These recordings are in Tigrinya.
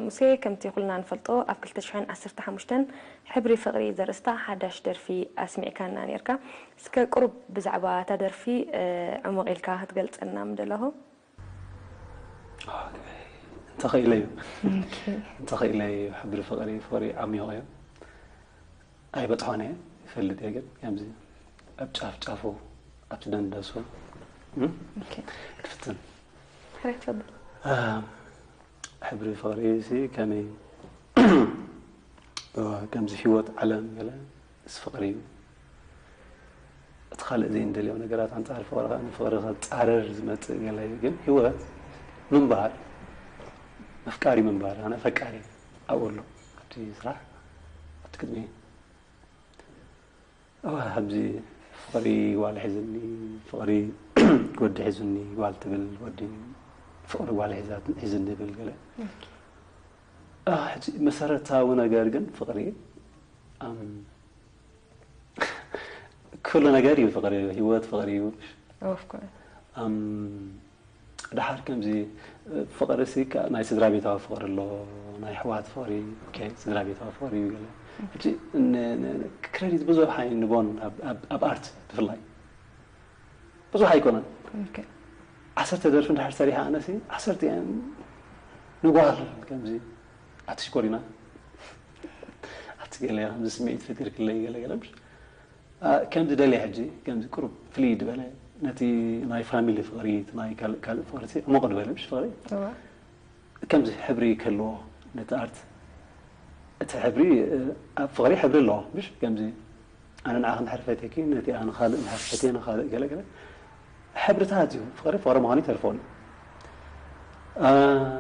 ሙሴ፣ ከምቲ ኩልና ንፈልጦ ኣብ ክልተ ሽሕን ዓሰርተ ሓሙሽተን ሕብሪ ፍቕሪ ዘርእስታ ሓዳሽ ደርፊ ኣስሚዕካና ነርካ። እስከ ቁሩብ ብዛዕባ እታ ደርፊ ዕሙቕ ኢልካ ክትገልጸልና ምደለኹ። እንተኽኢለ እዩ እንተኽኢለ እዩ። ሕብሪ ፍቕሪ ፍቕሪ ዓሚቕ እዩ። ኣይበጽሖን እየ ይፈልጥ እየ፣ ግን ከምዚ ኣብ ጫፍ ጫፉ ኣብቲ ደንደሱ ክፍትን ሕሬት ፈብል ሕብሪ ፍቕሪ ሲ ከመይ ከምዚ ህይወት ዓለም ገለ ስ ፍቕሪ እዩ። እቲ ካልእ ዘይንደልዮ ነገራት ኣንጻር ፍቕሪ ንፍቕሪ ከጻረር ዝመጽእ ገለ እዩ። ግን ህይወት ምንባር፣ መፍቃሪ ምንባር፣ ኣነ ፈቃሪ ኣብኡ ኣሎ ኣብቲ ስራሕ ኣብቲ ቅድሚ እዋ ከምዚ ፍቕሪ ጓል ሒዝኒ፣ ፍቕሪ ወዲ ሒዙኒ፣ ጓል ትብል ወዲ ፍቕሪ ጓል ሒዛት- ሒዝኒ ይብል ገለ። ኣህ፣ ሕጂ መሰረታዊ ነገር ግን ፍቕሪ ኣም፣ ኩሉ ነገር እዩ ፍቕሪ፣ ህይወት ፍቕሪ እዩ። Of course. ኣም፣ ድሓር ከምዚ ፍቕሪ ሲ ከ- ናይ ስድራ ቤታዊ ፍቕሪ ኣሎ፣ ናይ ኣሕዋት ፍቕሪ፣ ኦኬ፣ ስድራ ቤታዊ ፍቕሪ እዩ ገለ። ሕጂ ን- ን- ን- ክረዲት ብዙሕ ኣይንቦን ኣብ- ኣብ- ኣብ ኣርት ብፍላይ ብዙሕ ኣይኮነን። Okay. ዓሰርተ ደርፊ እንድሕር ሰሪሐ ኣነሲ ዓሰርተ እየን ንጓል ከምዚ ኣቲ ሽኮሪና ኣቲ ገለ ከምዚ ስምዒት ፈጢርክለይ ገለ ገለ ምሽ ኣ፣ ከምዚ ደልየ ሕጂ ከምዚ ቁሩብ ፍልይ ዝበለ ነቲ ናይ ፋሚሊ ፍቕሪ እቲ ናይ ካልእ ካልእ ፍቕሪ ሲ ዕሙቕ ዝበለ ምሽ ፍቕሪ እዋ ከምዚ ሕብሪ ክህልዎ ነቲ ኣርት እቲ ሕብሪ እ፣ ኣብ ፍቕሪ ሕብሪ ኣለዎ ምሽ ከምዚ ኣነ ንዓኺ እንድሕር ፈትየኪ ነቲ ኣነ ካልእ እንድሕር ፈትየ ንኻልእ ገለ ገለ ሕብርታት እዩ ፍቕሪ ፍቕሪ ምዃኑ ይተርፈሉ። እ፣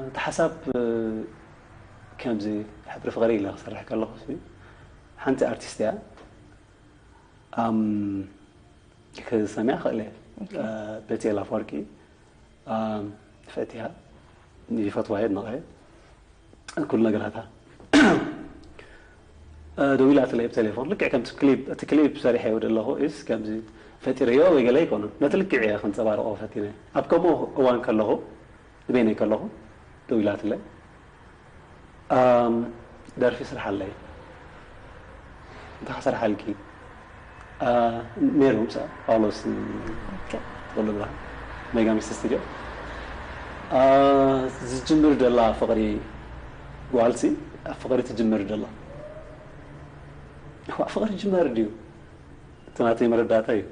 እቲ ሓሳብ እ፣ ከምዚ ሕብሪ ፍቕሪ ኢለ ክሰርሕ ከለኹ ሲ ሓንቲ ኣርቲስት እያ ኣም ክሰምያ ክእል እየ። ኦኬ። እ፣ ቤቴል ኣፈወርቂ ኣም፣ ፈትያ ይፈትዋ የድንቐ ኩሉ ነገራታ እ፣ ደዊላትለይ ብቴሌፎን ልክዕ ከምቲ ክሊፕ እቲ ክሊፕ ሰሪሐዮ ዘለኹ ኢስ ከምዚ ፈጢረዮ ወይ ገለ ኣይኮነን ነቲ ልክዕ እየ ክንፀባርቆ ፈቲነ ኣብ ከምኡ እዋን ከለኹ ንበይነይ ከለኹ ደዊላትለይ ኣም፣ ደርፊ ስርሓለይ እንታይ ክሰርሓልኪ እ፣ ሜሮን ምሳ ጳውሎስ ኦኬ። ተወልደ ብርሃን ሜጋ ሚክስ ስቱዲዮ እ፣ ዝጅምር ደላ ፍቕሪ ጓልሲ ኣብ ፍቕሪ ትጅምር ደላ እዋ ፍቕሪ ጅመር ድዩ እቲ ናተይ መረዳእታ እዩ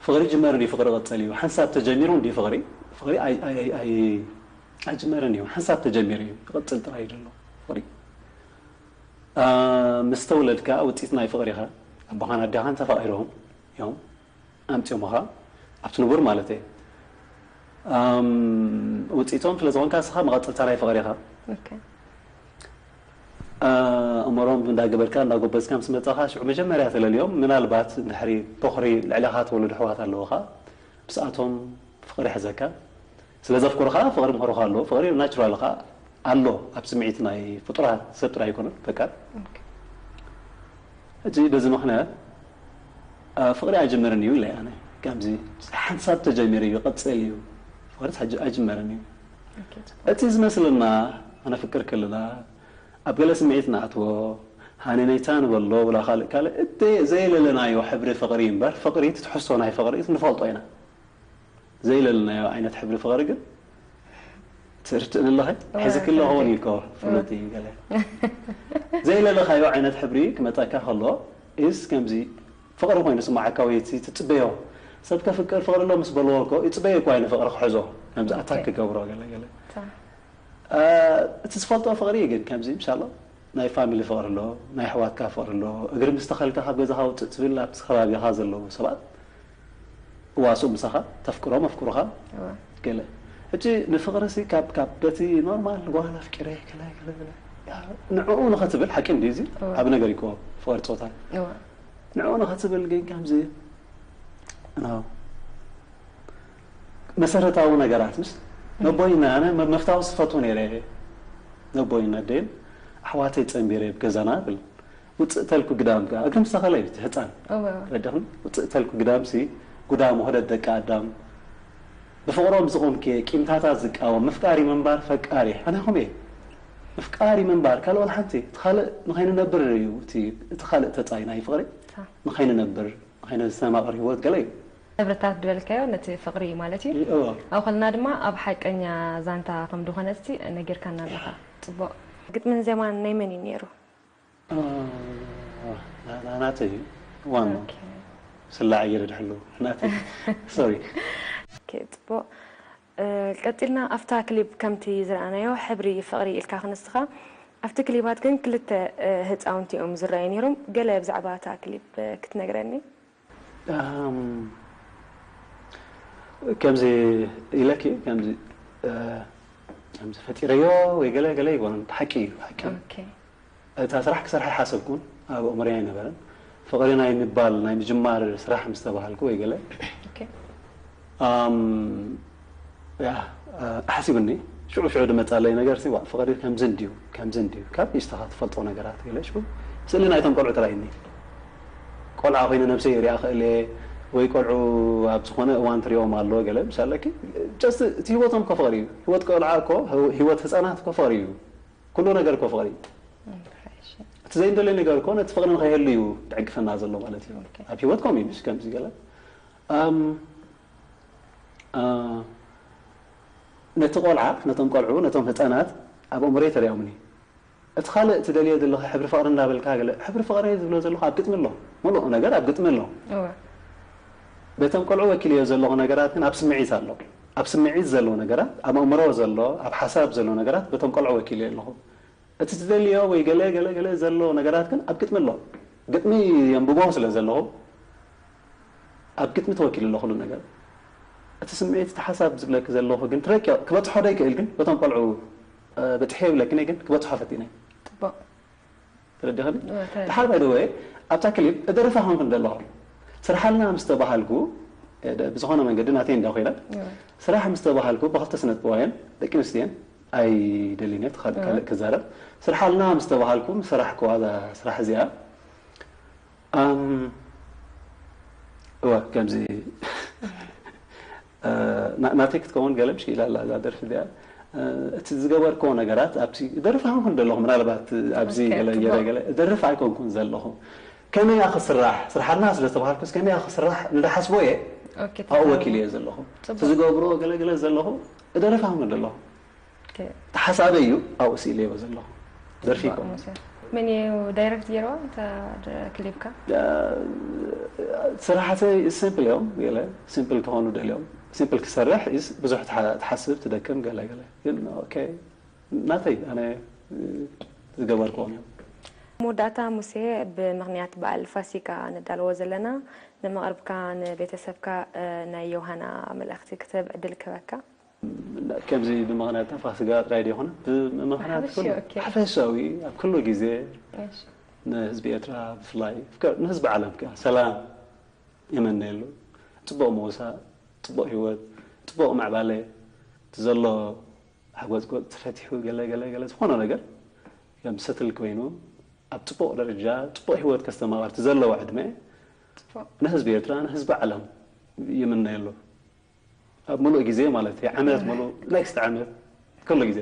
ፍቕሪ ጅመር እንዲ ፍቕሪ ቐጸል እዩ ሓንሳብ ተጀሚሩ እንዲ ፍቕሪ ፍቕሪ ኣይ- ኣይ- ኣይ- ኣይ- ኣይጅመርን እዩ ሓንሳብ ተጀሚሩ እዩ ይቐጽል ጥራይ እዩ ዘሎ ፍቕሪ እ፣ ምስ ተወለድካ ውፅኢት ናይ ፍቕሪ ኢኻ ኣቦኻን ኣዴኻን ተፋቒሮም እዮም ኣምፅኦምኻ ኣብቲ ንቡር ማለት እየ እም፣ ውፅኢቶም ስለ ዝኾንካ ንስኻ መቐፅልታ ናይ ፍቕሪ ኢኻ ኦኬ። ኣእምሮም እንዳገበርካ እንዳጎበዝካ ምስ መጻኻ ሽዑ መጀመርያ ተለልዮም ምናልባት ድሕሪ በኹሪ ልዕለኻ ተወለዱ ኣሕዋት ኣለውኻ ምስኣቶም ፍቕሪ ሕዘካ ስለ ዘፍቅሩኻ ፍቕሪ ምህሩኻ ኣለዎ ፍቕሪ ናቹራል ኻ ኣሎ ኣብ ስምዒት ናይ ፍጡራት ሰብ ጥራይ ኣይኮነን ፈቃር ሕጂ በዚ ምኽንያት ፍቕሪ ኣይጅምርን እዩ ኢለ ኣነ ከምዚ ሓንሳብ ተጀሚሩ እዩ ቀፅል እዩ ፍቕሪ ኣይጅመርን እዩ እቲ ዝመስለና ኣነ ፍቅር ከለና ኣብ ገለ ስምዒት ንኣትዎ ሃነነይታ ንበሎ ብላ ካልእ ካልእ እቲ ዘየለለናዮ ሕብሪ ፍቕሪ እምበር ፍቕሪ እቲ ትሕዝቶ ናይ ፍቕሪ ንፈልጦ ኢና ዘይለለናዮ ዓይነት ሕብሪ ፍቕሪ ግን ትርትእኒ ኣለኸ ሕዚ ክለኸውን እዩ እኮ ፍሉጥ እዩ ገለ ዘይለለኻዮ ዓይነት ሕብሪ ክመፀካ ከሎ ኢስ ከምዚ ፍቕሪ ኮይኑ ስማዓካ ወይ እቲ ትፅበዮ ሰብ ከፍቅር ፍቕሪ ኣሎ ምስ በልዎ እኮ ይፅበዮ እኮ ኣይነ ፍቕሪ ክሕዞ ከምዚ ኣታክ ክገብሮ ገለ ገለ እቲ ዝፈልጦ ፍቕሪ ግን ከምዚ ምሻሎ ናይ ፋሚሊ ፍቕሪ ኣሎ ናይ ኣሕዋትካ ፍቕሪ ኣሎ እግሪ ምስ ተኸልካ ካብ ገዛኻ ውፅእ ትብል ኣብቲ ከባቢኻ ዘለዉ ሰባት እዋስኡ ምሳኻ ተፍቅሮም ኣፍቅሩኻ ገለ ሕጂ ንፍቕሪ ሲ ካብ ካብ በቲ ኖርማል ጓል ኣፍቂረ ገለ ገለ ገለ ንዕኡ ንኸትብል ሓቂ እንዲ እዚ ዓብ ነገር ይኮ ፍቕሪ ፆታ ንዕኡ ንኸትብል ግን ከምዚ መሰረታዊ ነገራት ምስ ነቦይና ኣነ መፍታው ዝፈቱ ነይረ ነቦይና ደን ኣሕዋተይ ፀንቢረ ብገዛና ብል ውፅእ ተልኩ ግዳም ከ እግሪ ምስተኸለ እዩ ህፃን ረዳኽን ውፅእ ተልኩ ግዳም ሲ ጉዳም ውህደት ደቂ ኣዳም ብፍቕሮም ዝቖምኪ ቂምታታት ዝቃወም ምፍቃር እዩ ምንባር ፈቃሪ ኣናኹም እየ። ምፍቃር እዩ ምንባር ካልእ ዋላ ሓንቲ እቲ ካልእ ንኸይንነብር እዩ እቲ እቲ ካልእ ተጻይ ናይ ፍቕሪ ንኸይንነብር ንኸይነስተማቕር ህይወት ገለ እዩ። ሕብርታት ዝበልካዮ ነቲ ፍቕሪ እዩ ማለት እዩ። እዎ። ኣብ ከለና ድማ ኣብ ሓቀኛ ዛንታ ከም ዝኾነ እስቲ ነጊርካና ኣለኻ። ጽቡቕ። ግጥምን ዜማን ናይ መን እዩ ነይሩ? ናተይ ዋና ስላዕ ገይረ ድሕሉ ናተይ ሶሪ። ጽቡቕ። ቀፂልና ኣብታ ክሊፕ ከምቲ ዝረኣናዮ ሕብሪ ፍቕሪ ኢልካ ክንስኻ ኣብቲ ክሊባት ግን ክልተ ህፃውንቲ እዮም ዝረኣዩ ነይሮም። ገለ ብዛዕባ እታ ክሊፕ ክትነግረኒ? ከምዚ ኢለኪ ከምዚ ከምዚ ፈጢረዮ ወይ ገለ ገለ ይኮነን ሓቂ እዩ ሓቂ እታ ስራሕ ክሰርሓ ይሓሰብኩን ኣብ ኣእምሮይ ኣይነበረን ፍቕሪ ናይ ምባል ናይ ምጅማር ስራሕ ምስ ተባሃልኩ ወይ ገለ ኣሕሲብኒ ሽዑ ሽዑ ድመፃለይ ነገር ሲ ፍቕሪ ከምዚ እንድዩ ከምዚ እንድዩ ካብ ንእሽተኻ ትፈልጦ ነገራት ገለ ሽዑ ስእሊ ናይቶም ቆልዑ ተራእዩኒ ቆልዓ ኮይነ ነብሰይ ሪኣ ክእል ወይ ቆልዑ ኣብ ዝኾነ እዋን ትሪኦም ኣሎ ገለ ምሳለኪ ጀስት እቲ ህይወቶም እኮ ፍቕሪ እዩ ህይወት ቆልዓ እኮ ህይወት ህፃናት እኮ ፍቕሪ እዩ ኩሉ ነገር እኮ ፍቕሪ እዩ እቲ ዘይንደለይ ነገር እኮ ነቲ ፍቕሪ ንኸይህሉ እዩ ድዕግፈና ዘሎ ማለት እዩ ኣብ ህይወት ከምኡ እዩ ከምዚ ገለ ነቲ ቆልዓ ነቶም ቆልዑ ነቶም ህፃናት ኣብ ኣእምሮይ ተሪኦምኒ እቲ ካልእ ትደልዮ ዘለኻ ሕብሪ ፍቕሪ እንዳበልካ ገለ ሕብሪ ፍቕሪ ዝብሎ ዘለኹ ኣብ ግጥሚ ኣሎ ሙሉእ ነገር ኣብ ግጥሚ ኣሎ በቶም ቆልዑ ወኪልዮ ዘለኹ ነገራት ግን ኣብ ስምዒት ኣሎ ኣብ ስምዒት ዘሎ ነገራት ኣብ ኣእምሮ ዘሎ ኣብ ሓሳብ ዘሎ ነገራት በቶም ቆልዑ ወኪልዮ ኣለኹ እቲ ትደልዮ ወይ ገለ ገለ ገለ ዘሎ ነገራት ግን ኣብ ግጥሚ ኣሎ ግጥሚ የንብቦ ስለ ዘለኹ ኣብ ግጥሚ ተወኪሉ ኣሎ ኩሉ ነገር እቲ ስምዒት እቲ ሓሳብ ዝብለኪ ዘለኹ ግን ትረኪ ክበፅሖ ዶ ይክእል ግን በቶም ቆልዑ በፅሐ ይብለኪ ግን ክበፅሖ ፈቲነ ፅቡቅ ተረዲኸኒ ድሓር ባይደወ ኣብታ ክሊፕ እደርፋ ኮንኩ እንደለኹ ስርሓልና ምስ ተባሃልኩ ብዝኾነ መንገዲ ናተይ እንዳ ኮይነ ስራሕ ምስ ተባሃልኩ ብክልተ ስነጥበባውያን ደቂ ኣንስትዮን ኣይደልን እየ ካልእ ክዛረብ ስርሓልና ምስ ተባሃልኩ ምስ ሰራሕኩዋ ስራሕ እዚኣ እወ ከምዚ ናተይ ክትከውን ገለ ምሽ ኢላ ኣላ እዛ ደርፊ እዚኣ እቲ ዝገበርክዎ ነገራት ኣብዚ ደርፊ ሃንኩን ዘለኹ ምናልባት ኣብዚ ገለ ገለ ገለ ደርፊ ኣይኮንኩን ዘለኹ ከመይ ክስራሕ ስርሓና ስለ ዝተባሃልኩስ ከመይ ክስራሕ እንዳሓስቦ እየ ኣብኡ ወኪል እየ ዘለኹ እቲ ዝገብሮ ገለ ገለ ዘለኹ ደርፊ ሃንኩን ዘለኹ ተሓሳበ እዩ ኣብኡ ስኢለዮ ዘለኹ ደርፊ ይኮን ሙሴ መን እዩ ዳይረክት ገይርዋ እታ ክሊፕካ ስራሕተይ ሲምፕል እዮም ገለ ሲምፕል ክኾኑ ደልዮም ሲምፕል ክሰርሕ ኢስ ብዙሕ ትሓ- ትሓስብ ትደክም ገለ ገለ ግን ኦኬ ናተይ ኣነ ዝገበርክዎም እዮም መወዳእታ ሙሴ ብምኽንያት በዓል ፋሲካ ንዳለዎ ዘለና ንመቕርብካ ንቤተሰብካ ናይ ዮሃና መልእኽቲ ክትህብ ዕድል ክህበካ ከምዚ ብምኽንያት ፋሲጋ ጥራይ ዶ ይኾነ ብምኽንያት ሓፈሽ ኩሉ ኦኬ። ሓፈሻዊ ኣብ ኩሉ ግዜ እሺ። ንህዝቢ ኤርትራ ብፍላይ ፍከ- ንህዝቢ ዓለም ከ ሰላም የመነየሉ ጽቡቕ ምውሳእ ጽቡቕ ህይወት ጽቡቕ ምዕባለ እቲ ዘሎ ሓጎጽጎጽ ተፈቲሑ ገለ ገለ ገለ ዝኾነ ነገር ከም ሰትል ኮይኑ ኣብ ጽቡቕ ደረጃ ጽቡቕ ህይወት ከስተማቕር እቲ ዘለዎ ዕድመ ጽቡቕ። ንህዝቢ ኤርትራ ንህዝቢ ዓለም ይምነየሉ ኣብ ሙሉእ ግዜ ማለት እዩ ዓመት ሙሉእ ኔክስት ዓመት ኩሉ ግዜ